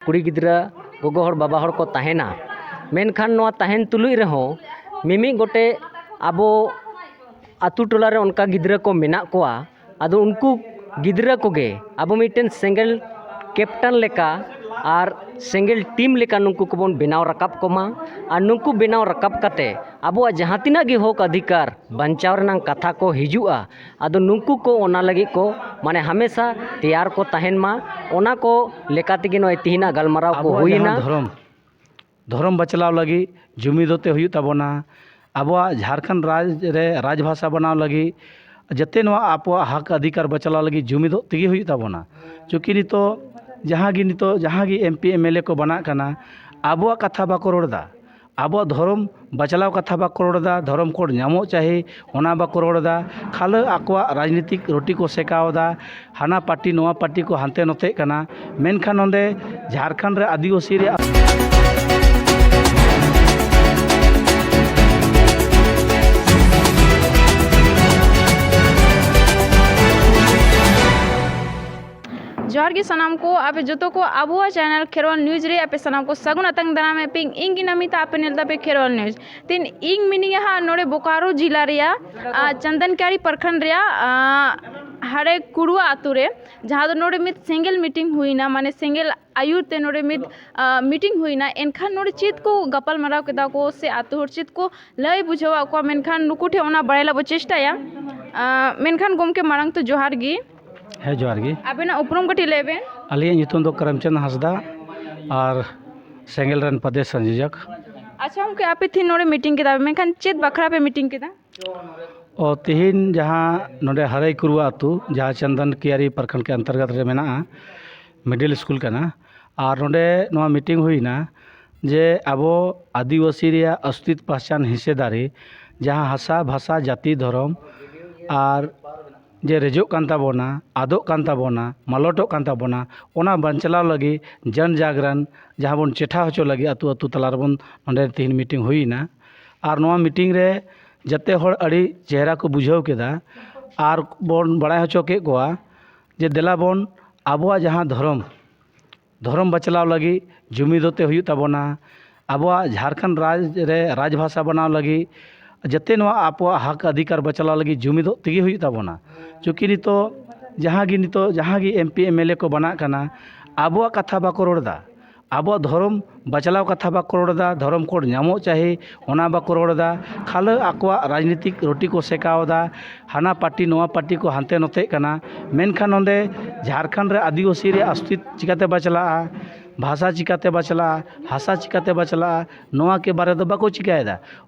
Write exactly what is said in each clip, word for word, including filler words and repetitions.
ᱠᱩᱲᱤ ᱜᱤᱫᱽᱨᱟᱹ, ᱜᱚᱜᱚ ᱦᱚᱲ, ᱵᱟᱵᱟ ᱦᱚᱲ ᱠᱚ ᱛᱟᱦᱮᱱᱟ᱾ ᱢᱮᱱᱠᱷᱟᱱ ᱱᱚᱣᱟ ᱛᱟᱦᱮᱱ ᱛᱩᱞᱩᱡ ᱨᱮᱦᱚᱸ ᱢᱤᱢᱤᱫ ᱜᱚᱴᱮᱡ ᱟᱵᱚ ᱟᱛᱳ ᱴᱚᱞᱟ ᱨᱮ ᱚᱱᱠᱟ ᱜᱤᱫᱽᱨᱟᱹ ᱠᱚ ᱢᱮᱱᱟᱜ ᱠᱚᱣᱟ᱾ ᱟᱫᱚ ᱩᱱᱠᱩ ᱜᱤᱫᱽᱨᱟᱹ ᱠᱚᱜᱮ ᱟᱵᱚ ᱢᱤᱫᱴᱮᱱ ᱥᱮᱸᱜᱮᱞ ᱠᱮᱯᱴᱮᱱ ᱞᱮᱠᱟ ᱟᱨ ᱥᱮᱸᱜᱮᱞ ᱴᱤᱢ ᱞᱮᱠᱟ ᱱᱩᱠᱩ ᱠᱚᱵᱚᱱ ᱵᱮᱱᱟᱣ ᱨᱟᱠᱟᱵ ᱠᱚᱢᱟ᱾ ᱟᱨ ᱱᱩᱠᱩ ᱵᱮᱱᱟᱣ ᱨᱟᱠᱟᱵ ᱠᱟᱛᱮ ᱟᱵᱚᱣᱟᱜ ᱡᱟᱦᱟᱸ ᱛᱤᱱᱟᱹᱜ ᱜᱮ ᱦᱚᱠ ᱚᱫᱷᱤᱠᱟᱨ ᱵᱟᱧᱪᱟᱣ ᱨᱮᱱᱟᱜ ᱠᱟᱛᱷᱟ ᱠᱚ ᱦᱤᱡᱩᱜᱼᱟ, ᱟᱫᱚ ᱱᱩᱠᱩ ᱠᱚ ᱚᱱᱟ ᱞᱟᱹᱜᱤᱫ ᱠᱚ ᱢᱟᱱᱮ ᱦᱟᱢᱮᱥᱟ ᱛᱮᱭᱟᱨ ᱠᱚ ᱛᱟᱦᱮᱱ ᱢᱟ᱾ ᱚᱱᱟ ᱠᱚ ᱞᱮᱠᱟ ᱛᱮᱜᱮ ᱱᱚᱜᱼᱚᱭ ᱛᱮᱦᱮᱧᱟᱜ ᱜᱟᱞᱢᱟᱨᱟᱣ ᱠᱚ ᱟᱵᱚᱣᱟᱜ ᱡᱟᱦᱟᱸ ᱦᱩᱭᱱᱟ᱾ ᱫᱷᱚᱨᱚᱢ, ᱫᱷᱚᱨᱚᱢ ᱵᱟᱪᱞᱟᱣ ᱞᱟᱹᱜᱤᱫ ᱡᱩᱢᱤᱫᱚᱜ ᱛᱮ ᱦᱩᱭᱩᱜ ᱛᱟᱵᱚᱱᱟ᱾ ᱟᱵᱚᱣᱟᱜ ᱡᱷᱟᱲᱠᱷᱚᱸᱰ ᱨᱟᱡᱽ ᱨᱮ ᱨᱟᱡᱽᱵᱷᱟᱥᱟ ᱵᱮᱱᱟᱣ ᱞᱟᱹᱜᱤᱫ ᱡᱟᱛᱮ ᱱᱚᱣᱟ ᱟᱵᱚᱣᱟᱜ ᱦᱚᱠ ᱚᱫᱷᱤᱠᱟᱨ ᱵᱟᱪᱞᱟᱣ ᱞᱟᱹᱜᱤᱫ ᱡᱩᱢᱤᱫᱚᱜ ᱛᱮᱜᱮ ᱦᱩᱭᱩᱜ ᱛᱟᱵᱚᱱᱟ᱾ ᱪᱩᱸᱠᱤ ᱱᱤᱛᱚᱜ ᱡᱟᱦᱟᱸ ᱜᱮ, ᱱᱤᱛᱚᱜ ᱡᱟᱦᱟᱸ ᱜᱮ M P M L A ᱠᱚ ᱵᱮᱱᱟᱜ ᱠᱟᱱᱟ, ᱟᱵᱚᱣᱟᱜ ᱠᱟᱛᱷᱟ ᱵᱟᱠᱚ ᱨᱚᱲ ᱮᱫᱟ, ᱟᱵᱚᱣᱟᱜ ᱫᱷᱚᱨᱚᱢ ᱵᱟᱪᱞᱟᱣ ᱠᱟᱛᱷᱟ ᱵᱟᱠᱚ ᱨᱚᱲ ᱮᱫᱟ, ᱫᱷᱚᱨᱚᱢ ᱠᱳᱰ ᱧᱟᱢᱚᱜ ᱪᱟᱹᱦᱤ ᱚᱱᱟ ᱵᱟᱠᱚ ᱨᱚᱲ ᱮᱫᱟ᱾ ᱠᱷᱟᱹᱞᱤ ᱟᱠᱚᱣᱟᱜ ᱨᱟᱡᱽᱱᱤᱛᱤᱠ ᱨᱩᱴᱤ ᱠᱚ ᱥᱮᱠᱟᱣ ᱮᱫᱟ, ᱦᱟᱱᱟ ᱯᱟᱨᱴᱤ ᱱᱚᱣᱟ ᱯᱟᱨᱴᱤ ᱠᱚ ᱦᱟᱱᱛᱮ ᱱᱚᱛᱮᱜ ᱠᱟᱱᱟ᱾ ᱢᱮᱱᱠᱷᱟᱱ ᱱᱚᱰᱮ ᱡᱷᱟᱲᱠᱷᱚᱸᱰ ᱨᱮ ᱟᱹᱫᱤᱵᱟᱹᱥᱤ ᱨᱮᱭᱟᱜ ᱡᱚᱦᱟᱨ ᱜᱮ ᱥᱟᱱᱟᱢ ᱠᱚ, ᱟᱯᱮ ᱡᱚᱛᱚ ᱠᱚ ᱟᱵᱚᱣᱟᱜ ᱪᱮᱱᱮᱞ ᱠᱷᱮᱨᱣᱟᱞ ᱱᱤᱭᱩᱡᱽ ᱨᱮ ᱟᱯᱮ ᱥᱟᱱᱟᱢ ᱠᱚ ᱥᱟᱹᱜᱩᱱ ᱟᱛᱟᱝ ᱫᱟᱨᱟᱢ ᱮ ᱯᱮ᱾ ᱤᱧ ᱜᱮ ᱱᱟᱢᱤᱛᱟ, ᱟᱯᱮ ᱧᱮᱞ ᱫᱟᱯᱮ ᱠᱷᱮᱨᱣᱟᱞ ᱱᱤᱭᱩᱡᱽ᱾ ᱛᱤᱱ ᱤᱧ ᱢᱤᱱᱟᱹᱧᱟ ᱦᱟᱸᱜ ᱱᱚᱰᱮ ᱵᱳᱠᱟᱨᱳ ᱡᱤᱞᱟ ᱨᱮᱭᱟᱜ, ᱟ, ᱪᱟᱱᱫᱟᱱᱠᱟᱨᱤ ᱯᱨᱚᱠᱷᱚᱸᱰ ᱨᱮᱭᱟᱜ, ᱟ, ᱦᱟᱲᱮ ᱠᱩᱲᱩᱣᱟ ᱟᱛᱳ ᱨᱮ, ᱡᱟᱦᱟᱸ ᱫᱚ ᱱᱚᱰᱮ ᱢᱤᱫ ᱥᱮᱸᱜᱮᱞ ᱢᱤᱴᱤᱝ ᱦᱩᱭᱱᱟ, ᱢᱟᱱᱮ ᱥᱮᱸᱜᱮᱞ ᱟᱹᱭᱩᱨ ᱛᱮ ᱱᱚᱰᱮ ᱢᱤᱫ, ᱟ, ᱢᱤᱴᱤᱝ ᱦᱩᱭᱱᱟ᱾ ᱮᱱᱠᱷᱟᱱ ᱱᱚᱰᱮ ᱪᱮᱫ ᱠᱚ ᱜᱟᱯᱟᱞ ᱢᱟᱨᱟᱣ ᱠᱮᱫᱟ ᱠᱚ ᱥᱮ ᱟᱛᱳ ᱦᱚᱲ ᱪᱮᱫ ᱠᱚ ᱞᱟᱹᱭ ᱵᱩᱡᱷᱟᱹᱣᱟᱫ ᱠᱚᱣᱟ, ᱢᱮᱱᱠᱷᱟᱱ ᱱᱩᱠᱩ ᱴᱷᱮᱱ ᱚᱱᱟ ᱵᱟᱲᱟᱭ ᱞᱟᱹᱜᱤᱫ ᱵᱚ ᱪᱮᱥᱴᱟᱭᱟ᱾ ᱟ, ᱢᱮᱱᱠᱷᱟᱱ ᱜᱚᱢᱠᱮ, ᱢᱟᱲᱟᱝ ᱛᱮ ᱡᱚᱦᱟᱨ ᱜᱮ᱾ ᱦᱮᱸ, ᱡᱚᱦᱟᱨ ᱜᱮ᱾ ᱟᱵᱮᱱᱟᱜ ᱩᱯᱨᱩᱢ ᱠᱟᱹᱴᱤᱡ ᱞᱟᱹᱭ ᱵᱮᱱ᱾ ᱟᱹᱞᱤᱧᱟᱜ ᱧᱩᱛᱩᱢ ᱫᱚ ᱠᱚᱨᱚᱢᱪᱟᱸᱫᱽ ᱦᱟᱸᱥᱫᱟ ᱟᱨ ᱥᱮᱸᱜᱮᱞ ᱨᱮᱱ ᱯᱨᱚᱫᱮᱥ ᱥᱚᱝᱡᱳᱡᱚᱠ᱾ ᱟᱪᱪᱷᱟ ᱜᱚᱢᱠᱮ, ᱟᱯᱮ ᱛᱤᱦᱤᱧ ᱱᱚᱰᱮ ᱢᱤᱴᱤᱝ ᱠᱮᱫᱟ, ᱢᱮᱱᱠᱷᱟᱱ ᱪᱮᱫ ᱵᱟᱠᱷᱨᱟ ᱯᱮ ᱢᱤᱴᱤᱝ ᱠᱮᱫᱟ? ᱚ, ᱛᱤᱦᱤᱧ ᱡᱟᱦᱟᱸ ᱱᱚᱰᱮ ᱦᱟᱨᱟᱭ ᱠᱩᱨᱩᱣᱟ ᱟᱹᱛᱩ, ᱡᱟᱦᱟᱸ ᱪᱚᱱᱫᱚᱱ ᱠᱤᱭᱟᱨᱤ ᱯᱨᱚᱠᱷᱚᱸᱰ ᱠᱮ ᱚᱱᱛᱚᱨᱜᱚᱛ ᱨᱮ ᱢᱮᱱᱟᱜᱼᱟ, ᱢᱤᱰᱤᱞ ᱥᱠᱩᱞ ᱠᱟᱱᱟ, ᱟᱨ ᱱᱚᱰᱮ ᱱᱚᱣᱟ ᱢᱤᱴᱤᱝ ᱦᱩᱭᱱᱟ ᱡᱮ ᱟᱵᱚ ᱟᱹᱫᱤᱵᱟᱹᱥᱤ ᱨᱮᱭᱟᱜ ᱚᱥᱛᱤᱛ ᱯᱟᱦᱪᱟᱱ ᱦᱤᱸᱥᱮᱫᱟᱨᱤ, ᱡᱟᱦᱟᱸ ᱦᱟᱥᱟ, ᱵᱷᱟᱥᱟ, ᱡᱟᱹᱛᱤ, ᱫᱷᱚᱨᱚᱢ ᱟᱨ ᱡᱮ ᱨᱮᱡᱚᱜ ᱠᱟᱱ ᱛᱟᱵᱚᱱᱟ, ᱟᱫᱚᱜ ᱠᱟᱱ ᱛᱟᱵᱚᱱᱟ, ᱢᱟᱞᱚᱴᱚᱜ ᱠᱟᱱ ᱛᱟᱵᱚᱱᱟ, ᱚᱱᱟ ᱵᱟᱧᱪᱟᱣ ᱞᱟᱹᱜᱤᱫ ᱡᱚᱱ ᱡᱟᱜᱽᱨᱚᱱ ᱡᱟᱦᱟᱸ ᱵᱚᱱ ᱪᱮᱴᱷᱟ ᱦᱚᱪᱚ ᱞᱟᱹᱜᱤᱫ ᱟᱹᱛᱩ ᱟᱹᱛᱩ ᱛᱟᱞᱟ ᱨᱮᱵᱚᱱ ᱱᱚᱰᱮ ᱛᱤᱦᱤᱧ ᱢᱤᱴᱤᱝ ᱦᱩᱭᱱᱟ᱾ ᱟᱨ ᱱᱚᱣᱟ ᱢᱤᱴᱤᱝ ᱨᱮ ᱡᱟᱛᱮ ᱦᱚᱲ ᱟᱹᱰᱤ ᱪᱮᱦᱨᱟ ᱠᱚ ᱵᱩᱡᱷᱟᱹᱣ ᱠᱮᱫᱟ ᱟᱨ ᱵᱚᱱ ᱵᱟᱲᱟᱭ ᱦᱚᱪᱚ ᱠᱮᱫ ᱠᱚᱣᱟ ᱡᱮ ᱫᱮᱞᱟ ᱵᱚᱱ ᱟᱵᱚᱣᱟᱜ ᱡᱟᱦᱟᱸ ᱫᱷᱚᱨᱚᱢ ᱫᱷᱚᱨᱚᱢ ᱵᱟᱪᱞᱟᱣ ᱞᱟᱹᱜᱤᱫ ᱡᱩᱢᱤᱫᱚᱜ ᱛᱮ ᱦᱩᱭᱩᱜ ᱛᱟᱵᱚᱱᱟ᱾ ᱟᱵᱚᱣᱟᱜ ᱡᱷᱟᱲᱠᱷᱚᱸᱰ ᱨᱟᱡᱽ ᱨᱮ ᱨᱟᱡᱽᱵᱷᱟᱥᱟ ᱵᱮᱱᱟᱣ ᱞᱟᱹᱜᱤᱫ ᱡᱟᱛᱮ ᱱᱚᱣᱟ ᱟᱵᱚᱣᱟᱜ ᱦᱚᱠ ᱚᱫᱷᱤᱠᱟᱨ ᱵᱟᱪᱞᱟᱣ ᱞᱟᱹᱜᱤᱫ ᱡᱩᱢᱤᱫᱚᱜ ᱛᱮᱜᱮ ᱦᱩᱭᱩᱜ ᱛᱟᱵᱚᱱᱟ᱾ ᱪᱩᱸᱠᱤ ᱱᱤᱛᱚᱜ ᱡᱟᱦᱟᱸ ᱜᱮ, ᱱᱤᱛᱚᱜ ᱡᱟᱦᱟᱸ ᱜᱮ M P M L A ᱠᱚ ᱵᱮᱱᱟᱜ ᱠᱟᱱᱟ, ᱟᱵᱚᱣᱟᱜ ᱠᱟᱛᱷᱟ ᱵᱟᱠᱚ ᱨᱚᱲ ᱮᱫᱟ, ᱟᱵᱚᱣᱟᱜ ᱫᱷᱚᱨᱚᱢ ᱵᱟᱪᱞᱟᱣ ᱠᱟᱛᱷᱟ ᱵᱟᱠᱚ ᱨᱚᱲ ᱮᱫᱟ, ᱫᱷᱚᱨᱚᱢ ᱠᱳᱰ ᱧᱟᱢᱚᱜ ᱪᱟᱹᱦᱤ, ᱚᱱᱟ ᱵᱟᱠᱚ ᱨᱚᱲ ᱮᱫᱟ᱾ ᱠᱷᱟᱹᱞᱤ ᱟᱠᱚᱣᱟᱜ ᱨᱟᱡᱽᱱᱤᱛᱤᱠ ᱨᱩᱴᱤ ᱠᱚ ᱥᱮᱠᱟᱣ ᱮᱫᱟ, ᱦᱟᱱᱟ ᱯᱟᱨᱴᱤ ᱱᱚᱣᱟ ᱯᱟᱨᱴᱤ ᱠᱚ ᱦᱟᱱᱛᱮ ᱱᱚᱛᱮᱜ ᱠᱟᱱᱟ᱾ ᱢᱮᱱᱠᱷᱟᱱ ᱱᱚᱰᱮ ᱡᱷᱟᱲᱠᱷᱚᱸᱰ ᱨᱮ ᱟᱹᱫᱤᱵᱟᱹᱥᱤ ᱨᱮᱭᱟᱜ ᱚᱥᱛᱤᱛ ᱪᱤᱠᱟᱹᱛᱮ ᱵᱟᱪᱞᱟᱜᱼᱟ, ᱵᱷᱟᱥᱟ ᱪᱤᱠᱟᱹᱛᱮ ᱵᱟᱪᱞᱟᱜᱼᱟ, ᱦᱟᱥᱟ ᱪᱤᱠᱟᱹᱛᱮ ᱵᱟᱪᱞᱟᱜᱼᱟ, ᱱᱚᱣᱟ ᱠᱮ ᱵᱟᱨᱮ ᱫᱚ ᱵᱟᱠᱚ ᱪᱤᱠᱟᱹᱭᱮᱫᱟ,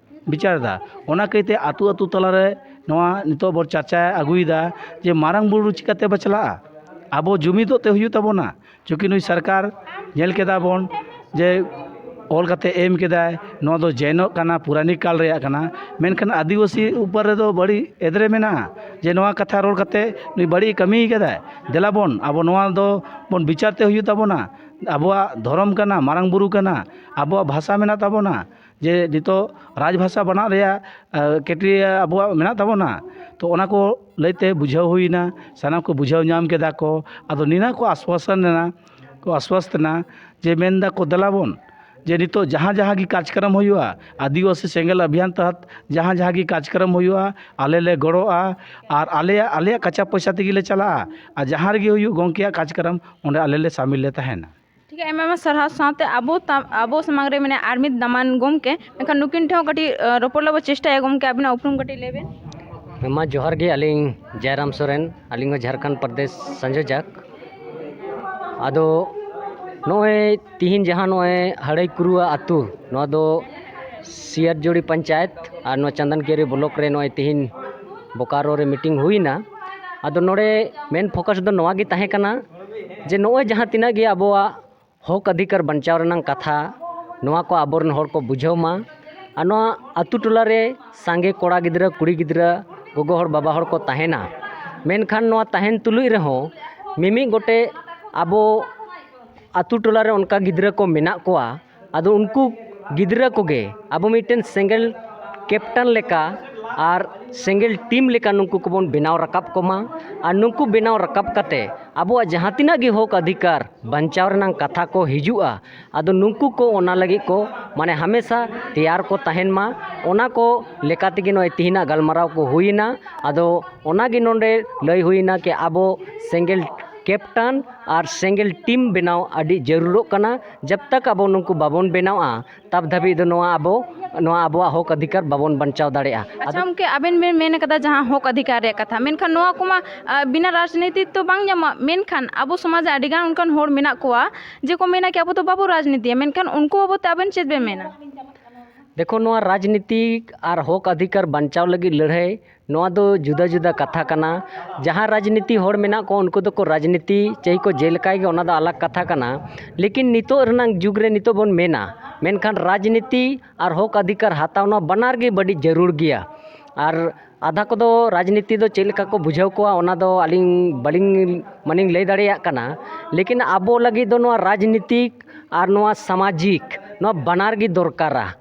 ᱵᱤᱪᱟᱨ ᱮᱫᱟ᱾ ᱚᱱᱟ ᱠᱟᱹᱭᱛᱮ ᱟᱹᱛᱩ ᱟᱹᱛᱩ ᱛᱟᱞᱟᱨᱮ ᱱᱚᱣᱟ ᱱᱤᱛᱚᱜ ᱵᱚᱱ ᱪᱟᱨᱪᱟ ᱟᱹᱜᱩᱭᱮᱫᱟ ᱡᱮ ᱢᱟᱨᱟᱝ ᱵᱩᱨᱩ ᱪᱤᱠᱟᱹᱛᱮ ᱵᱟᱪᱞᱟᱜᱼᱟ? ᱟᱵᱚ ᱡᱩᱢᱤᱫᱚᱜ ᱛᱮ ᱦᱩᱭᱩᱜ ᱛᱟᱵᱚᱱᱟ᱾ ᱪᱩᱸᱠᱤ ᱱᱩᱭ ᱥᱚᱨᱠᱟᱨ ᱧᱮᱞ ᱠᱮᱫᱟ ᱵᱚᱱ ᱡᱮ ᱚᱞ ᱠᱟᱛᱮ ᱮᱢ ᱠᱮᱫᱟᱭ, ᱱᱚᱣᱟ ᱫᱚ ᱡᱮᱱᱚᱜ ᱠᱟᱱᱟ, ᱯᱩᱨᱟᱱᱤ ᱠᱟᱞ ᱨᱮᱭᱟᱜ ᱠᱟᱱᱟ, ᱢᱮᱱᱠᱷᱟᱱ ᱟᱹᱫᱤᱵᱟᱹᱥᱤ ᱩᱯᱚᱨ ᱨᱮᱫᱚ ᱵᱟᱹᱲᱤᱡ ᱮᱫᱽᱨᱮ ᱢᱮᱱᱟᱜᱼᱟ ᱡᱮ ᱱᱚᱣᱟ ᱠᱟᱛᱷᱟ ᱨᱚᱲ ᱠᱟᱛᱮ ᱱᱩᱭ ᱵᱟᱹᱲᱤᱡ ᱮ ᱠᱟᱹᱢᱤ ᱠᱟᱫᱟᱭ᱾ ᱫᱮᱞᱟ ᱵᱚᱱ, ᱟᱵᱚ ᱱᱚᱣᱟ ᱫᱚ ᱵᱚᱱ ᱵᱤᱪᱟᱨ ᱛᱮ ᱦᱩᱭᱩᱜ ᱛᱟᱵᱚᱱᱟ᱾ ᱟᱵᱚᱣᱟᱜ ᱫᱷᱚᱨᱚᱢ ᱠᱟᱱᱟ, ᱢᱟᱨᱟᱝ ᱵᱩᱨᱩ ᱠᱟᱱᱟ, ᱟᱵᱚᱣᱟᱜ ᱵᱷᱟᱥᱟ ᱢᱮᱱᱟᱜ ᱛᱟᱵᱚᱱᱟ, ᱡᱮ ᱱᱤᱛᱚᱜ ᱨᱟᱡᱽ ᱵᱷᱟᱥᱟ ᱵᱮᱱᱟᱜ ᱨᱮᱭᱟᱜ ᱠᱨᱟᱭᱴᱮᱨᱤᱭᱟ ᱟᱵᱚᱣᱟᱜ ᱢᱮᱱᱟᱜ ᱛᱟᱵᱚᱱᱟ᱾ ᱛᱚ ᱚᱱᱟ ᱠᱚ ᱞᱟᱹᱭᱛᱮ ᱵᱩᱡᱷᱟᱹᱣ ᱦᱩᱭᱱᱟ, ᱥᱟᱱᱟᱢ ᱠᱚ ᱵᱩᱡᱷᱟᱹᱣ ᱧᱟᱢ ᱠᱮᱫᱟ ᱠᱚ᱾ ᱟᱫᱚ ᱱᱤᱱᱟᱹ ᱠᱚ ᱟᱥᱣᱟᱥᱚᱱ ᱮᱱᱟ, ᱠᱚ ᱟᱥᱣᱟᱥ ᱮᱱᱟ ᱡᱮ ᱢᱮᱱ ᱫᱟᱠᱚ, ᱫᱮᱞᱟ ᱵᱚᱱ, ᱡᱮ ᱱᱤᱛᱚᱜ ᱡᱟᱦᱟᱸ ᱡᱟᱦᱟᱸ ᱜᱮ ᱠᱟᱨᱡᱚᱠᱨᱚᱢ ᱦᱩᱭᱩᱜᱼᱟ, ᱟᱹᱫᱤᱵᱟᱹᱥᱤ ᱥᱮᱸᱜᱮᱞ ᱚᱵᱷᱤᱭᱟᱱ ᱛᱚᱦᱚᱛ ᱡᱟᱦᱟᱸ ᱡᱟᱦᱟᱸ ᱜᱮ ᱠᱟᱨᱡᱚᱠᱨᱚᱢ ᱦᱩᱭᱩᱜᱼᱟ, ᱟᱞᱮ ᱞᱮ ᱜᱚᱲᱚᱜᱼᱟ᱾ ᱟᱨ ᱟᱞᱮᱭᱟᱜ, ᱟᱞᱮᱭᱟᱜ ᱠᱟᱪᱟ ᱯᱚᱭᱥᱟ ᱛᱮᱜᱮ ᱞᱮ ᱪᱟᱞᱟᱜᱼᱟ᱾ ᱟᱨ ᱡᱟᱦᱟᱸ ᱨᱮᱜᱮ ᱦᱩᱭᱩᱜ ᱜᱚᱢᱠᱮᱭᱟᱜ ᱠᱟᱨᱡᱚᱠᱨᱚᱢ, ᱚᱸᱰᱮ ᱟᱞᱮ ᱞᱮ ᱥᱟᱢᱤᱞ ᱞᱮ ᱛᱟᱦᱮᱱᱟ᱾ ᱴᱷᱤᱠ ᱜᱮᱭᱟ, ᱟᱭᱢᱟ ᱟᱭᱢᱟ ᱥᱟᱨᱦᱟᱣ᱾ ᱥᱟᱶᱛᱮ ᱟᱵᱚ ᱛᱟ-, ᱟᱵᱚ ᱥᱟᱢᱟᱝ ᱨᱮ ᱢᱮᱱᱟᱭᱟ ᱟᱨ ᱢᱤᱫ ᱫᱟᱢᱟᱱ ᱜᱚᱢᱠᱮ, ᱢᱮᱱᱠᱷᱟᱱ ᱱᱩᱠᱤᱱ ᱴᱷᱮᱱ ᱦᱚᱸ ᱠᱟᱹᱴᱤᱡ, ᱟᱸ, ᱨᱚᱯᱚᱲ ᱞᱟᱹᱜᱤᱫ ᱵᱚ ᱪᱮᱥᱴᱟᱭᱟ᱾ ᱜᱚᱢᱠᱮ, ᱟᱹᱵᱤᱱᱟᱜ ᱩᱯᱨᱩᱢ ᱠᱟᱹᱴᱤᱡ ᱞᱟᱹᱭ ᱵᱮᱱ᱾ ᱦᱮᱸ, ᱢᱟ ᱡᱚᱦᱟᱨ ᱜᱮ, ᱟᱹᱞᱤᱧ ᱡᱟᱭᱨᱟᱢ ᱥᱚᱨᱮᱱ, ᱟᱹᱞᱤᱧ ᱦᱚᱸ ᱡᱷᱟᱲᱠᱷᱚᱸᱰ ᱯᱨᱚᱫᱮᱥ ᱥᱟᱸᱡᱚᱡᱟᱠ᱾ ᱟᱫᱚ ᱱᱚᱜᱼᱚᱭ ᱛᱤᱦᱤᱧ ᱡᱟᱦᱟᱸ ᱱᱚᱜᱼᱚᱭ ᱦᱟᱹᱲᱟᱹᱭ ᱠᱩᱨᱩᱣᱟ ᱟᱹᱛᱩ, ᱱᱚᱣᱟ ᱫᱚ ᱥᱤᱭᱟᱨᱡᱳᱲᱤ ᱯᱚᱧᱪᱟᱭᱮᱛ ᱟᱨ ᱱᱚᱣᱟ ᱪᱟᱸᱫᱟᱱ ᱠᱤᱭᱟᱹᱨᱤ ᱵᱞᱚᱠ ᱨᱮ ᱱᱚᱜᱼᱚᱭ ᱛᱤᱦᱤᱧ ᱵᱳᱠᱟᱨᱳ ᱨᱮ ᱢᱤᱴᱤᱝ ᱦᱩᱭᱱᱟ᱾ ᱟᱫᱚ ᱱᱚᱰᱮ ᱢᱮᱱ ᱯᱷᱳᱠᱟᱥ ᱫᱚ ᱱᱚᱣᱟ ᱜᱮ ᱛᱟᱦᱮᱸ ᱠᱟᱱᱟ ᱡᱮ ᱱᱚᱜᱼᱚᱭ ᱡᱟᱦᱟᱸ ᱛᱤᱱᱟᱹᱜ ᱜᱮ ᱟᱵᱚᱣᱟᱜ ᱦᱚᱠ ᱚᱫᱷᱤᱠᱟᱨ ᱵᱟᱧᱪᱟᱣ ᱨᱮᱱᱟᱜ ᱠᱟᱛᱷᱟ, ᱱᱚᱣᱟ ᱠᱚ ᱟᱵᱚᱨᱮᱱ ᱦᱚᱲ ᱠᱚ ᱵᱩᱡᱷᱟᱹᱣ ᱢᱟ᱾ ᱟᱨ ᱱᱚᱣᱟ ᱟᱹᱛᱩ ᱴᱚᱞᱟ ᱨᱮ ᱥᱟᱸᱜᱮ ᱠᱚᱲᱟ ᱜᱤᱫᱽᱨᱟᱹ, ᱠᱩᱲᱤ ᱜᱤᱫᱽᱨᱟᱹ, ᱜᱚᱜᱚ ᱦᱚᱲ, ᱵᱟᱵᱟ ᱦᱚᱲ ᱠᱚ ᱛᱟᱦᱮᱱᱟ, ᱢᱮᱱᱠᱷᱟᱱ ᱱᱚᱣᱟ ᱛᱟᱦᱮᱱ ᱛᱩᱞᱩᱡ ᱨᱮᱦᱚᱸ ᱢᱤᱢᱤᱫ ᱜᱚᱴᱮᱡ ᱟᱵᱚ ᱟᱹᱛᱩ ᱴᱚᱞᱟ ᱨᱮ ᱚᱱᱠᱟ ᱜᱤᱫᱽᱨᱟᱹ ᱠᱚ ᱢᱮᱱᱟᱜ ᱠᱚᱣᱟ᱾ ᱟᱫᱚ ᱩᱱᱠᱩ ᱜᱤᱫᱽᱨᱟᱹ ᱠᱚᱜᱮ ᱟᱵᱚ ᱢᱤᱫᱴᱮᱱ ᱥᱮᱸᱜᱮᱞ ᱠᱮᱯᱴᱮᱱ ᱞᱮᱠᱟ ᱟᱨ ᱥᱮᱸᱜᱮᱞ ᱴᱤᱢ ᱞᱮᱠᱟ ᱱᱩᱠᱩ ᱠᱚᱵᱚᱱ ᱵᱮᱱᱟᱣ ᱨᱟᱠᱟᱵ ᱠᱚᱢᱟ᱾ ᱟᱨ ᱱᱩᱠᱩ ᱵᱮᱱᱟᱣ ᱨᱟᱠᱟᱵ ᱠᱟᱛᱮ ᱟᱵᱚᱣᱟᱜ ᱡᱟᱦᱟᱸ ᱛᱤᱱᱟᱹᱜ ᱜᱮ ᱦᱚᱠ ᱚᱫᱷᱤᱠᱟᱨ ᱵᱟᱧᱪᱟᱣ ᱨᱮᱱᱟᱜ ᱠᱟᱛᱷᱟ ᱠᱚ ᱦᱤᱡᱩᱜᱼᱟ, ᱟᱫᱚ ᱱᱩᱠᱩ ᱠᱚ ᱚᱱᱟ ᱞᱟᱹᱜᱤᱫ ᱠᱚ ᱢᱟᱱᱮ ᱦᱟᱢᱮᱥᱟ ᱛᱮᱭᱟᱨ ᱠᱚ ᱛᱟᱦᱮᱱ ᱢᱟ᱾ ᱚᱱᱟ ᱠᱚ ᱞᱮᱠᱟ ᱛᱮᱜᱮ ᱱᱚᱜᱼᱚᱭ ᱛᱮᱦᱮᱧᱟᱜ ᱜᱟᱞᱢᱟᱨᱟᱣ ᱠᱚ ᱦᱩᱭᱮᱱᱟ᱾ ᱟᱫᱚ ᱚᱱᱟᱜᱮ ᱱᱚᱰᱮ ᱞᱟᱹᱭ ᱦᱩᱭᱮᱱᱟ ᱠᱤ ᱟᱵᱚ ᱥᱮᱸᱜᱮᱞ ᱠᱮᱯᱴᱟᱱ ᱟᱨ ᱥᱮᱸᱜᱮᱞ ᱴᱤᱢ ᱵᱮᱱᱟᱣ ᱟᱹᱰᱤ ᱡᱟᱹᱨᱩᱲᱚᱜ ᱠᱟᱱᱟ᱾ ᱡᱟᱵ ᱛᱟᱠ ᱟᱵᱚ ᱱᱩᱠᱩ ᱵᱟᱵᱚᱱ ᱵᱮᱱᱟᱣᱟ, ᱛᱟᱵ ᱫᱷᱟᱹᱵᱤᱡ ᱫᱚ ᱱᱚᱣᱟ ᱟᱵᱚ, ᱱᱚᱣᱟ ᱟᱵᱚᱣᱟᱜ ᱦᱚᱠ ᱚᱫᱷᱤᱠᱟᱨ ᱵᱟᱵᱚᱱ ᱵᱟᱧᱪᱟᱣ ᱫᱟᱲᱮᱭᱟᱜᱼᱟ᱾ ᱟᱪᱪᱷᱟ ᱟᱫᱚ ᱜᱚᱢᱠᱮ, ᱟᱵᱮᱱ ᱵᱮᱱ ᱢᱮᱱ ᱠᱟᱫᱟ ᱡᱟᱦᱟᱸ ᱦᱚᱠ ᱚᱫᱷᱤᱠᱟᱨ ᱨᱮᱭᱟᱜ ᱠᱟᱛᱷᱟ, ᱢᱮᱱᱠᱷᱟᱱ ᱱᱚᱣᱟ ᱠᱚᱢᱟ, ᱟ, ᱵᱤᱱᱟ ᱨᱟᱡᱽᱱᱤᱛᱤ ᱛᱚ ᱵᱟᱝ ᱧᱟᱢᱚᱜᱼᱟ᱾ ᱢᱮᱱᱠᱷᱟᱱ ᱟᱵᱚ ᱥᱚᱢᱟᱡᱽ ᱨᱮ ᱟᱹᱰᱤ ᱜᱟᱱ ᱚᱱᱠᱟᱱ ᱦᱚᱲ ᱢᱮᱱᱟᱜ ᱠᱚᱣᱟ ᱡᱮ ᱠᱚ ᱢᱮᱱᱟ ᱠᱤ ᱟᱵᱚ ᱫᱚ ᱵᱟᱵᱚ ᱨᱟᱡᱽᱱᱤᱛᱤᱭᱟ, ᱢᱮᱱᱠᱷᱟᱱ ᱩᱱᱠᱩ ᱵᱟᱵᱚᱫ ᱛᱮ ᱟᱵᱮᱱ ᱪᱮᱫ ᱵᱮᱱ ᱢᱮᱱᱟ? ᱫᱮᱠᱷᱚ, ᱱᱚᱣᱟ ᱨᱟᱡᱽᱱᱤᱛᱤ ᱟᱨ ᱦᱚᱠ ᱚᱫᱷᱤᱠᱟᱨ ᱵᱟᱧᱪᱟᱣ ᱞᱟᱹᱜᱤᱫ ᱞᱟᱹᱲᱦᱟᱹᱭ, ᱱᱚᱣᱟ ᱫᱚ ᱡᱩᱫᱟᱹ ᱡᱩᱫᱟᱹ ᱠᱟᱛᱷᱟ ᱠᱟᱱᱟ᱾ ᱡᱟᱦᱟᱸ ᱨᱟᱡᱽᱱᱤᱛᱤ ᱦᱚᱲ ᱢᱮᱱᱟᱜ ᱠᱚᱣᱟ, ᱩᱱᱠᱩ ᱫᱚᱠᱚ ᱨᱟᱡᱽᱱᱤᱛᱤ ᱪᱟᱹᱦᱤ ᱠᱚ ᱡᱮᱞᱮᱠᱟᱭ ᱜᱮ, ᱚᱱᱟ ᱫᱚ ᱟᱞᱟᱜᱽ ᱠᱟᱛᱷᱟ ᱠᱟᱱᱟ᱾ ᱞᱮᱠᱤᱱ ᱱᱤᱛᱚᱜ ᱨᱮᱱᱟᱜ ᱡᱩᱜᱽ ᱨᱮ ᱱᱤᱛᱚᱜ ᱵᱚᱱ ᱢᱮᱱᱟ, ᱢᱮᱱᱠᱷᱟᱱ ᱨᱟᱡᱽᱱᱤᱛᱤ ᱟᱨ ᱦᱚᱠ ᱚᱫᱷᱤᱠᱟᱨ ᱦᱟᱛᱟᱣ ᱱᱚᱣᱟ ᱵᱟᱱᱟᱨ ᱜᱮ ᱟᱹᱰᱤ ᱡᱟᱹᱨᱩᱲ ᱜᱮᱭᱟ᱾ ᱟᱨ ᱟᱫᱷᱟ ᱠᱚᱫᱚ ᱨᱟᱡᱽᱱᱤᱛᱤ ᱫᱚ ᱪᱮᱫ ᱞᱮᱠᱟ ᱠᱚ ᱵᱩᱡᱷᱟᱹᱣ ᱠᱚᱣᱟ, ᱚᱱᱟ ᱫᱚ ᱟᱹᱞᱤᱧ ᱵᱟᱹᱞᱤᱧ, ᱢᱟᱱᱮᱧ ᱞᱟᱹᱭ ᱫᱟᱲᱮᱭᱟᱜ ᱠᱟᱱᱟ᱾ ᱞᱮᱠᱤᱱ ᱟᱵᱚ ᱞᱟᱹᱜᱤᱫ ᱫᱚ ᱱᱚᱣᱟ ᱨᱟᱡᱽᱱᱤᱛᱤᱠ ᱟᱨ ᱱᱚᱣᱟ ᱥᱟᱢᱟᱡᱤᱠ, ᱱᱚᱣᱟ ᱵᱟᱱᱟᱨ ᱜᱮ ᱫᱚᱨᱠᱟᱨᱟ᱾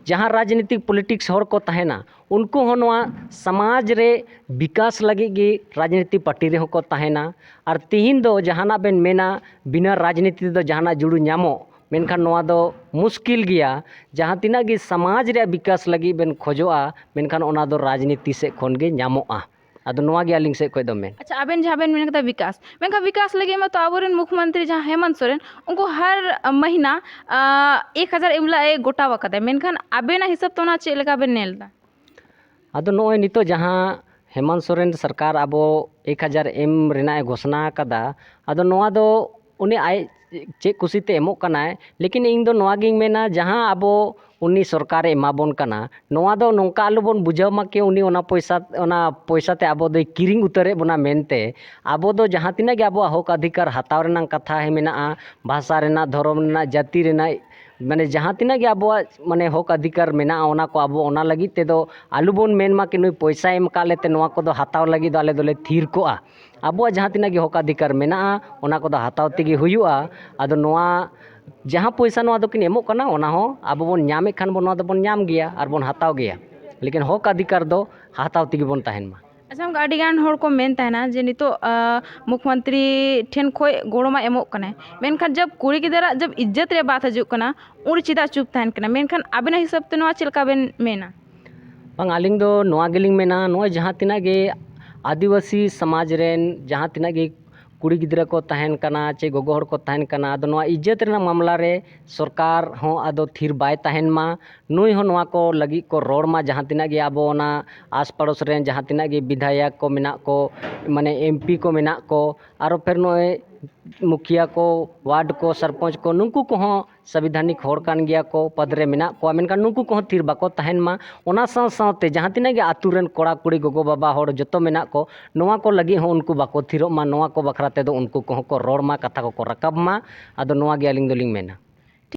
ᱡᱟᱦᱟᱸ ᱨᱟᱡᱽᱱᱤᱛᱤᱠ ᱯᱚᱞᱤᱴᱤᱠᱥ ᱦᱚᱲ ᱠᱚ ᱛᱟᱦᱮᱱᱟ, ᱩᱱᱠᱩ ᱦᱚᱸ ᱱᱚᱣᱟ ᱥᱚᱢᱟᱡᱽ ᱨᱮ ᱵᱤᱠᱟᱥ ᱞᱟᱹᱜᱤᱫ ᱜᱮ ᱨᱟᱡᱽᱱᱤᱛᱤ ᱯᱟᱨᱴᱤ ᱨᱮᱦᱚᱸ ᱠᱚ ᱛᱟᱦᱮᱱᱟ᱾ ᱟᱨ ᱛᱤᱦᱤᱧ ᱫᱚ ᱡᱟᱦᱟᱱᱟᱜ ᱵᱮᱱ ᱢᱮᱱᱟ, ᱵᱤᱱᱟᱹ ᱨᱟᱡᱽᱱᱤᱛᱤ ᱛᱮᱫᱚ ᱡᱟᱦᱟᱱᱟᱜ ᱡᱩᱲᱩ ᱧᱟᱢᱚᱜ, ᱢᱮᱱᱠᱷᱟᱱ ᱱᱚᱣᱟ ᱫᱚ ᱢᱩᱥᱠᱤᱞ ᱜᱮᱭᱟ᱾ ᱡᱟᱦᱟᱸ ᱛᱤᱱᱟᱹᱜ ᱜᱮ ᱥᱚᱢᱟᱡᱽ ᱨᱮᱭᱟᱜ ᱵᱤᱠᱟᱥ ᱞᱟᱹᱜᱤᱫ ᱵᱮᱱ ᱠᱷᱚᱡᱚᱜᱼᱟ, ᱢᱮᱱᱠᱷᱟᱱ ᱚᱱᱟ ᱫᱚ ᱨᱟᱡᱽᱱᱤᱛᱤ ᱥᱮᱫ ᱠᱷᱚᱱ ᱜᱮ ᱧᱟᱢᱚᱜᱼᱟ᱾ ᱟᱫᱚ ᱱᱚᱣᱟ ᱜᱮ ᱟᱹᱞᱤᱧ ᱥᱮᱫ ᱠᱷᱚᱱ ᱫᱚ ᱢᱮᱱ᱾ ᱟᱪᱪᱷᱟ, ᱟᱵᱮᱱ ᱡᱟᱦᱟᱸ ᱵᱮᱱ ᱢᱮᱱ ᱠᱮᱫᱟ ᱵᱤᱠᱟᱥ, ᱢᱮᱱᱠᱷᱟᱱ ᱵᱤᱠᱟᱥ ᱞᱟᱹᱜᱤᱫ ᱢᱟᱛᱚ ᱟᱵᱚᱨᱮᱱ ᱢᱩᱠᱷᱭᱚᱢᱚᱱᱛᱨᱤ ᱡᱟᱦᱟᱸ ᱦᱮᱢᱚᱱᱛ ᱥᱚᱨᱮᱱ, ᱩᱱᱠᱩ ᱦᱟᱨ ᱢᱟᱹᱦᱤᱱᱟ, ᱟ, ᱮᱠ ᱦᱟᱡᱟᱨ ᱮᱢ ᱞᱟᱜ ᱮ ᱜᱚᱴᱟᱣ ᱟᱠᱟᱫᱟ, ᱢᱮᱱᱠᱷᱟᱱ ᱟᱵᱮᱱᱟᱜ ᱦᱤᱥᱟᱹᱵ ᱛᱮ ᱚᱱᱟ ᱪᱮᱫ ᱞᱮᱠᱟ ᱵᱮᱱ ᱧᱮᱞ ᱮᱫᱟ? ᱟᱫᱚ ᱱᱚᱜᱼᱚᱭ ᱱᱤᱛᱚᱜ ᱡᱟᱦᱟᱸ ᱦᱮᱢᱚᱱᱛ ᱥᱚᱨᱮᱱ ᱥᱚᱨᱠᱟᱨ ᱟᱵᱚ ᱮᱠ ᱦᱟᱡᱟᱨ ᱮᱢ ᱨᱮᱱᱟᱜ ᱮ ᱜᱷᱳᱥᱱᱟ ᱟᱠᱟᱫᱟ, ᱟᱫᱚ ᱱᱚᱣᱟ ᱫᱚ ᱩᱱᱤ ᱟᱡ ᱪᱮᱫ ᱠᱩᱥᱤᱛᱮ ᱮᱢᱚᱜ ᱠᱟᱱᱟᱭ, ᱞᱮᱠᱤᱱ ᱤᱧ ᱫᱚ ᱱᱚᱣᱟ ᱜᱤᱧ ᱢᱮᱱᱟ, ᱡᱟᱦᱟᱸ ᱟᱵᱚ ᱩᱱᱤ ᱥᱚᱨᱠᱟᱨᱮ ᱮᱢᱟᱵᱚᱱ ᱠᱟᱱᱟ, ᱱᱚᱣᱟ ᱫᱚ ᱱᱚᱝᱠᱟ ᱟᱞᱚᱵᱚᱱ ᱵᱩᱡᱷᱟᱹᱣ ᱢᱟ ᱠᱤ ᱩᱱᱤ ᱚᱱᱟ ᱯᱚᱭᱥᱟ, ᱚᱱᱟ ᱯᱚᱭᱥᱟ ᱛᱮ ᱟᱵᱚ ᱫᱚᱭ ᱠᱤᱨᱤᱧ ᱩᱛᱟᱹᱨᱮᱫ ᱵᱚᱱᱟ ᱢᱮᱱᱛᱮ᱾ ᱟᱵᱚ ᱫᱚ ᱡᱟᱦᱟᱸ ᱛᱤᱱᱟᱹᱜ ᱜᱮ ᱟᱵᱚᱣᱟᱜ ᱦᱚᱠ ᱚᱫᱷᱤᱠᱟᱨ ᱦᱟᱛᱟᱣ ᱨᱮᱱᱟᱜ ᱠᱟᱛᱷᱟ ᱢᱮᱱᱟᱜᱼᱟ, ᱵᱷᱟᱥᱟ ᱨᱮᱱᱟᱜ, ᱫᱷᱚᱨᱚᱢ ᱨᱮᱱᱟᱜ, ᱡᱟᱹᱛᱤ ᱨᱮᱱᱟᱜ, ᱢᱟᱱᱮ ᱡᱟᱦᱟᱸ ᱛᱤᱱᱟᱹᱜ ᱜᱮ ᱟᱵᱚᱣᱟᱜ ᱢᱟᱱᱮ ᱦᱚᱠ ᱚᱫᱷᱤᱠᱟᱨ ᱢᱮᱱᱟᱜᱼᱟ, ᱚᱱᱟ ᱠᱚ ᱟᱵᱚ ᱚᱱᱟ ᱞᱟᱹᱜᱤᱫ ᱛᱮᱫᱚ ᱟᱞᱚᱵᱚᱱ ᱢᱮᱱ ᱢᱟ ᱠᱤ ᱱᱩᱭ ᱯᱚᱭᱥᱟᱭ ᱮᱢ ᱟᱠᱟᱫ ᱞᱮᱛᱮ ᱱᱚᱣᱟ ᱠᱚᱫᱚ ᱦᱟᱛᱟᱣ ᱞᱟᱹᱜᱤᱫ ᱫᱚ ᱟᱞᱮ ᱫᱚᱞᱮ ᱛᱷᱤᱨ ᱠᱚᱜᱼᱟ᱾ ᱟᱵᱚᱣᱟᱜ ᱡᱟᱦᱟᱸ ᱛᱤᱱᱟᱹᱜ ᱜᱮ ᱦᱚᱠ ᱚᱫᱷᱤᱠᱟᱨ ᱢᱮᱱᱟᱜᱼᱟ, ᱚᱱᱟ ᱠᱚᱫᱚ ᱦᱟᱛᱟᱣ ᱛᱮᱜᱮ ᱦᱩᱭᱩᱜᱼᱟ᱾ ᱟᱫᱚ ᱱᱚᱣᱟ ᱡᱟᱦᱟᱸ ᱯᱚᱭᱥᱟ ᱱᱚᱣᱟ ᱫᱚᱠᱤᱱ ᱮᱢᱚᱜ ᱠᱟᱱᱟ, ᱚᱱᱟ ᱦᱚᱸ ᱟᱵᱚ ᱵᱚᱱ ᱧᱟᱢᱮᱫ ᱠᱷᱟᱱ ᱵᱚᱱ, ᱱᱚᱣᱟ ᱫᱚᱵᱚᱱ ᱧᱟᱢ ᱜᱮᱭᱟ ᱟᱨ ᱵᱚᱱ ᱦᱟᱛᱟᱣ ᱜᱮᱭᱟ᱾ ᱞᱮᱠᱤᱱ ᱦᱚᱠ ᱚᱫᱷᱤᱠᱟᱨ ᱫᱚ ᱦᱟᱛᱟᱣ ᱛᱮᱜᱮ ᱵᱚᱱ ᱛᱟᱦᱮᱱ ᱢᱟ᱾ ᱟᱪᱪᱷᱟ, ᱚᱱᱠᱟ ᱟᱹᱰᱤ ᱜᱟᱱ ᱦᱚᱲ ᱠᱚ ᱢᱮᱱ ᱛᱟᱦᱮᱱᱟ ᱡᱮ ᱱᱤᱛᱚᱜ ᱟᱸ, ᱢᱩᱠᱷᱢᱚᱱᱛᱨᱤ ᱴᱷᱮᱱ ᱠᱷᱚᱱ ᱜᱚᱲᱚ ᱢᱟ ᱮᱢᱚᱜ ᱠᱟᱱᱟᱭ, ᱢᱮᱱᱠᱷᱟᱱ ᱡᱟᱵ ᱠᱩᱲᱤ ᱜᱤᱫᱽᱨᱟᱹ ᱡᱟᱵ ᱤᱡᱽᱡᱚᱛ ᱨᱮ ᱵᱟᱛ ᱦᱤᱡᱩᱜ ᱠᱟᱱᱟ, ᱩᱱ ᱨᱮ ᱪᱮᱫᱟᱜ ᱪᱩᱯ ᱛᱟᱦᱮᱱ ᱠᱟᱱᱟ? ᱢᱮᱱᱠᱷᱟᱱ ᱟᱵᱮᱱᱟᱜ ᱦᱤᱥᱟᱹᱵ ᱛᱮ ᱱᱚᱣᱟ ᱪᱮᱫ ᱞᱮᱠᱟ ᱵᱮᱱ ᱢᱮᱱᱟ? ᱵᱟᱝ, ᱟᱹᱞᱤᱧ ᱫᱚ ᱱᱚᱣᱟ ᱜᱮᱞᱤᱧ ᱢᱮᱱᱟ, ᱱᱚᱜᱼᱚᱭ ᱡᱟᱦᱟᱸ ᱛᱤᱱᱟᱹᱜ ᱜᱮ ᱟᱹᱫᱤᱵᱟᱹᱥᱤ ᱥᱚᱢᱟᱡᱽ ᱨᱮᱱ ᱡᱟᱦᱟᱸ ᱛᱤᱱᱟᱹᱜ ᱜᱮ ᱠᱩᱲᱤ ᱜᱤᱫᱽᱨᱟᱹ ᱠᱚ ᱛᱟᱦᱮᱱ ᱠᱟᱱᱟ ᱪᱮ ᱜᱚᱜᱚ ᱦᱚᱲ ᱠᱚ ᱛᱟᱦᱮᱱ ᱠᱟᱱᱟ, ᱟᱫᱚ ᱱᱚᱣᱟ ᱤᱡᱽᱡᱚᱛ ᱨᱮᱱᱟᱜ ᱢᱟᱢᱞᱟ ᱨᱮ ᱥᱚᱨᱠᱟᱨ ᱦᱚᱸ ᱟᱫᱚ ᱛᱷᱤᱨ ᱵᱟᱭ ᱛᱟᱦᱮᱱ ᱢᱟ᱾ ᱱᱩᱭ ᱦᱚᱸ ᱱᱚᱣᱟ ᱠᱚ ᱞᱟᱹᱜᱤᱫ ᱠᱚ ᱨᱚᱲ ᱢᱟ, ᱡᱟᱦᱟᱸ ᱛᱤᱱᱟᱹᱜ ᱜᱮ ᱟᱵᱚ ᱚᱱᱟ ᱟᱥ ᱯᱟᱲᱚᱥ ᱨᱮᱱ ᱡᱟᱦᱟᱸ ᱛᱤᱱᱟᱹᱜ ᱜᱮ ᱵᱤᱫᱷᱟᱭᱚᱠ ᱠᱚ ᱢᱮᱱᱟᱜ ᱠᱚ, ᱢᱟᱱᱮ ᱮᱢ ᱯᱤ ᱠᱚ ᱢᱮᱱᱟᱜ ᱠᱚ, ᱟᱨᱚ ᱯᱷᱮᱨ ᱱᱚᱜᱼᱚᱭ ᱢᱩᱠᱷᱤᱭᱟᱹ ᱠᱚ, ᱣᱟᱨᱰ ᱠᱚ, ᱥᱚᱨᱯᱚᱧᱪ ᱠᱚ, ᱱᱩᱠᱩ ᱠᱚᱦᱚᱸ ᱥᱚᱝᱵᱤᱫᱷᱟᱱᱤᱠ ᱦᱚᱲ ᱠᱟᱱ ᱜᱮᱭᱟ ᱠᱚ, ᱯᱚᱫᱽ ᱨᱮ ᱢᱮᱱᱟᱜ ᱠᱚᱣᱟ, ᱢᱮᱱᱠᱷᱟᱱ ᱱᱩᱠᱩ ᱠᱚᱦᱚᱸ ᱛᱷᱤᱨ ᱵᱟᱠᱚ ᱛᱟᱦᱮᱱ ᱢᱟ᱾ ᱚᱱᱟ ᱥᱟᱶ ᱥᱟᱶᱛᱮ ᱡᱟᱦᱟᱸ ᱛᱤᱱᱟᱹᱜ ᱜᱮ ᱟᱹᱛᱩ ᱨᱮᱱ ᱠᱚᱲᱟ ᱠᱩᱲᱤ ᱜᱚᱜᱚ ᱵᱟᱵᱟ ᱦᱚᱲ ᱡᱚᱛᱚ ᱢᱮᱱᱟᱜ ᱠᱚ, ᱱᱚᱣᱟ ᱠᱚ ᱞᱟᱹᱜᱤᱫ ᱦᱚᱸ ᱩᱱᱠᱩ ᱵᱟᱠᱚ ᱛᱷᱤᱨᱚᱜ ᱢᱟ, ᱱᱚᱣᱟ ᱠᱚ ᱵᱟᱠᱷᱨᱟ ᱛᱮᱫᱚ ᱩᱱᱠᱩ ᱠᱚᱦᱚᱸ ᱠᱚ ᱨᱚᱲ ᱢᱟ, ᱠᱟᱛᱷᱟ ᱠᱚᱠᱚ ᱨᱟᱠᱟᱵ ᱢᱟ᱾ ᱟᱫᱚ ᱱᱚᱣᱟ ᱜᱮ ᱟᱹᱞᱤᱧ ᱫᱚᱞᱤᱧ ᱢᱮᱱᱟ᱾